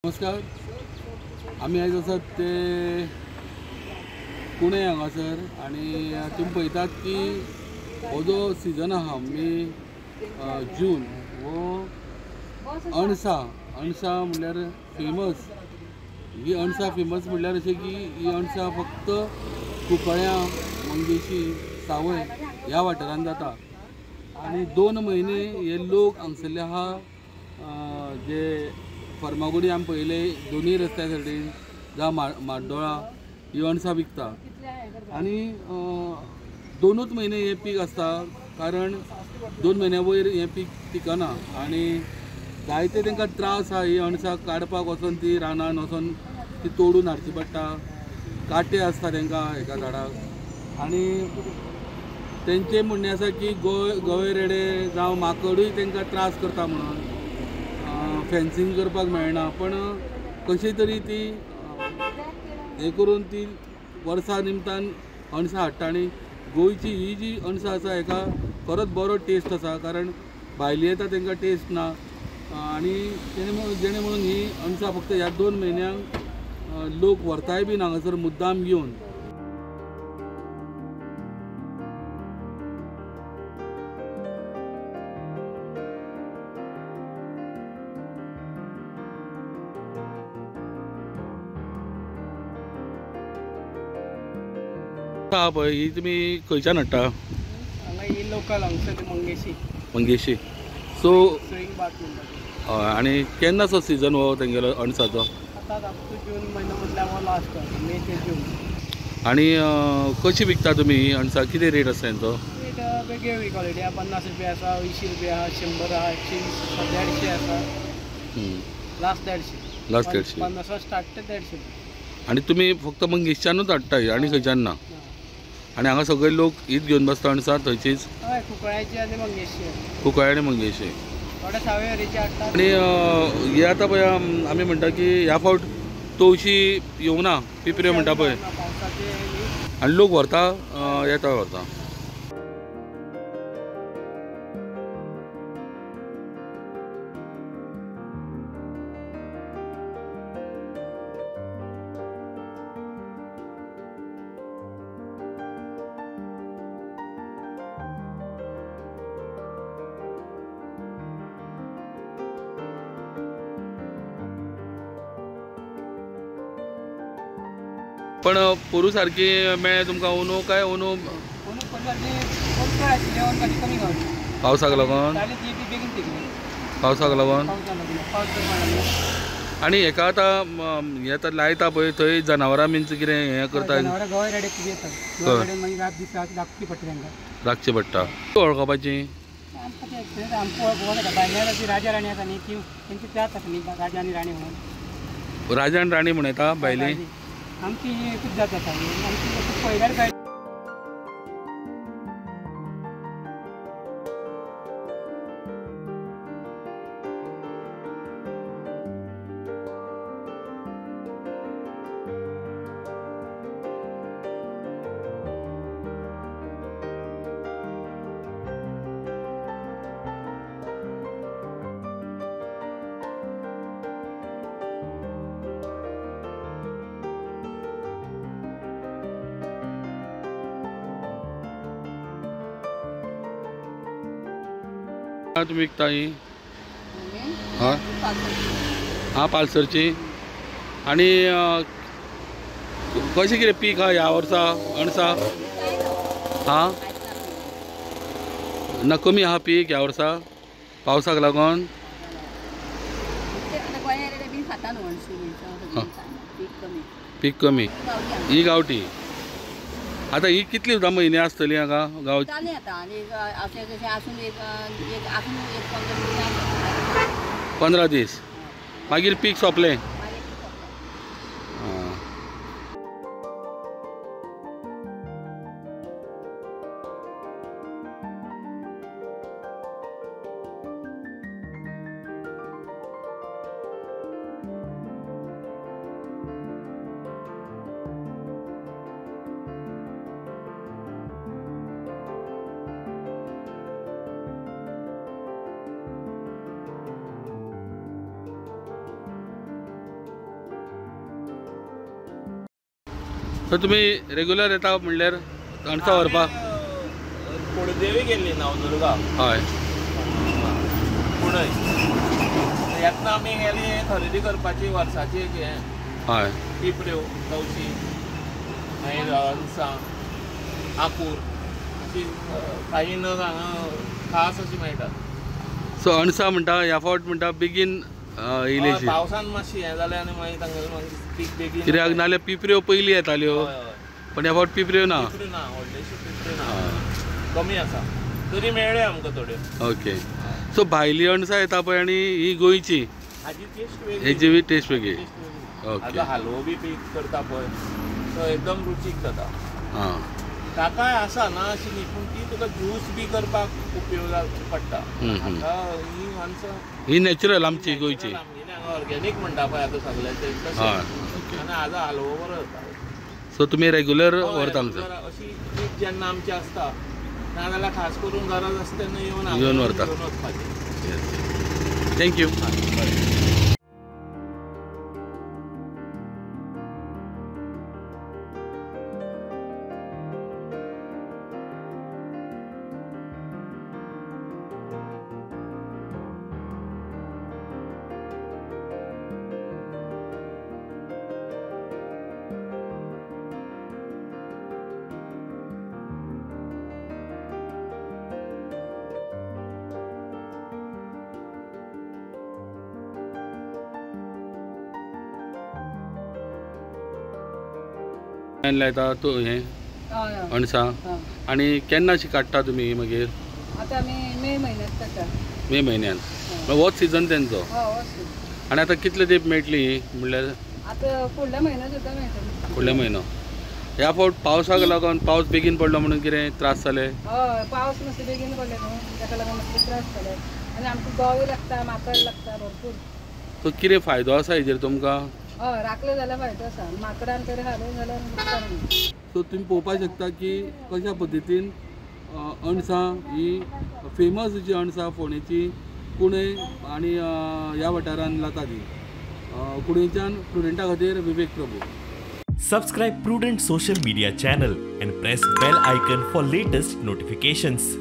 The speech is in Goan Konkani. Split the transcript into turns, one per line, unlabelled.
नमस्कार, आमी आयज आसात ते कुणे हांगासर आनी तुमी पळयतात की हो जो सिजन आहा मे जून हो अणसा अणसा म्हणल्यार फेमस. ही अणसा फेमस म्हणल्यार अशें की ही अणसा फक्त कुंकळ्यां, मंगेशी, सावय ह्या वाठारांत जाता आनी 2 म्हयने हे लोक हांगसरले आहा जे फर्मागुडी आमी पळयले दोनूय रस्त्या सायडीन जावं म्हाड्डोळा ही अणसां विकता आनी 2च म्हयने हें पीक आसता, कारण 2 म्हयन्या वयर हें पीक पिकना आनी जायते तांकां त्रास आहा. ही अणसां काडपाक वचोन ती रानान वचोन ती तोडून हाडची पडटा, कांटे आसता तांकां एका झाडाक आनी तेंचें म्हणणें आसा की गवे रेडे जावं माकडूय तांकां त्रास करता म्हणून फेन्सिंग करपाक मेळना, पण कशी तरी ती हें करून ती वर्सा निमतान अणसां हाडटा. आनी गोंयची ही जी अणसां आसा हेका खरोच बरो टेस्ट आसा, कारण भायली येता तांकां टेस्ट ना आनी जेणे म्हणून ही अणसां फक्त ह्या 2 म्हयन्यांक लोक व्हरताय बीन हांगासर मुद्दाम घेवन. पळय ही तुमी खंयच्यान हाडटा?
हांगा ही लोकल हांगसर मंगेशी.
मंगेशी सो हय. आनी केन्नाचो सिजन हो तेंगेलो अणसाचो?
आतां अप टू जून म्हयनो म्हटल्यार हो लास्ट, मे ते जून.
आनी कशी विकता तुमी ही अणसां? कितें रेट आसा तेंचो?
रेट वेगवेगळी क्वॉलिटी आहा, 50 रुपया आसा, 80 रुपया आहा, 100 आहा, 120 आसा, 150 आसा. लास्ट 150.
लास्ट 150.
50 स्टार्ट ते 150.
आनी तुमी फक्त मंगेशच्यानूच हाडटा आनी खंयच्यान ना? आनी हांगा सगळे लोक हीच घेवन बसता अणसां थंयचीच?
हय, कुंकळ्याची आनी मंगेशी.
कुंकळ्या आनी मंगेशी.
थोडे सावयवेरेची हाडटा.
आनी हे आतां पळय आमी म्हणटा की ह्या फावट तवशी येवना, पिपऱ्यो म्हणटा पळय, आनी लोक व्हरता येता व्हरता. पण पोरू सारकी मेळ्ळें तुमकां ओनू काय ओनू? पावसाक लागून? पावसाक लागून. आनी हेका आतां हें आतां लायता पळय थंय जनावरां मीन्स कितें हें करता? राखची पडटा. वळखपाची
राजा राणी आसा न्ही, ती जात आसा न्ही, राजा आनी राणी म्हणून.
राजा आनी राणी म्हण येता भायली?
आमची एकूच जात आसा, आमची पयल्यार काय
तुमी विकता ही? हां हां, पालसरची. आनी कशें कितें पीक आहा ह्या वर्सा अणसा? हां ना, कमी आहा पीक ह्या वर्सा पावसाक लागून? पीक कमी. ही गांवठी. आतां ही कितली म्हयने आसतली हांगा गांव? 15 दीस. मागीर पीक सोंपलें. सो तुमी रेगुलर येता म्हणल्यार अणसां व्हरपाक?
कुळदेवी गेल्ली नवदुर्गा.
हय.
कुणय येतना आमी गेली खरेदी करपाची वर्साची एक हें.
हय.
पिपऱ्यो, तवशी, मागीर अणसां, आंकूर अशी काही नग हांगा खास अशी मेळटात.
सो अणसां म्हणटा ह्या फावट म्हणटा बेगीन येयली.
पावसान मातशी हें जालें आनी मागीर तांगेलें मागीर पीक बेगीन,
कित्याक नाल्यार पिपऱ्यो पयलीं येताल्यो, पण ह्या फावट पिपऱ्यो ना.
पिपऱ्यो ना, व्हडलेश्यो पिपऱ्यो ना, कमी आसा तरी मेळ्ळे आमकां थोड्यो.
ओके. सो भायली अणसां येता पळय आनी ही गोंयची,
हाजी टेस्ट वेगळी,
हेजी बी टेस्ट वेगळी. ओके.
आतां हालवो बी पीक करता पळय तो एकदम रुचीक जाता.
हां.
ताकाय आसा ना अशी न्ही, पूण ती तुका ज्यूस बी करपाक उपयोगाक पडटा. आतां ही माणसां
ही नॅचरल आमची गोंयची,
ऑर्गेनीक म्हणटा पळय आतां सगळें ते तशें. आनी हाजो हालवो बरो जाता.
सो तुमी रेगुलर व्हरता आमचो?
अशी ट्रीप जेन्ना आमची आसता ना जाल्यार खास करून गरज आसता तेन्ना
येवन व्हरता.
वचपाची.
Thank you. लायता तो हें अणसां आनी केन्ना अशी काडटा तुमी मागीर?
आतां आमी मे म्हयन्यांत काडटा.
मे म्हयन्यांत होच सिजन तेंचो. आनी आतां कितले तेंप मेळटली म्हणल्यार?
आतां फुडल्या म्हयन्यात सुद्दां मेळटली.
फुडल्या म्हयनो. ह्या फावट पावसाक लागून पावस बेगीन पडलो म्हणून कितें त्रास जाले?
हय, पावस मातसो बेगीन पडले न्हू, ताका लागून मातसो त्रास जाले आनी आमकां गोवे लागता, माकड लागता भरपूर.
सो कितें फायदो आसा हेजेर तुमकां?
हय, राखले जाल्यार फायदो आसा, माकडान तरी हाडून जाल्यार लुकसाण.
सो तुमी पळोवपाक शकता की कशा पद्दतीन अणसां ही फेमस जी अणसां फोंडेची कुणय आनी ह्या वाठारान जाता ती. कुणयच्यान प्रुडंटा खातीर Vivek Prabhu.
Subscribe Prudent social media channel and press bell icon for latest notifications.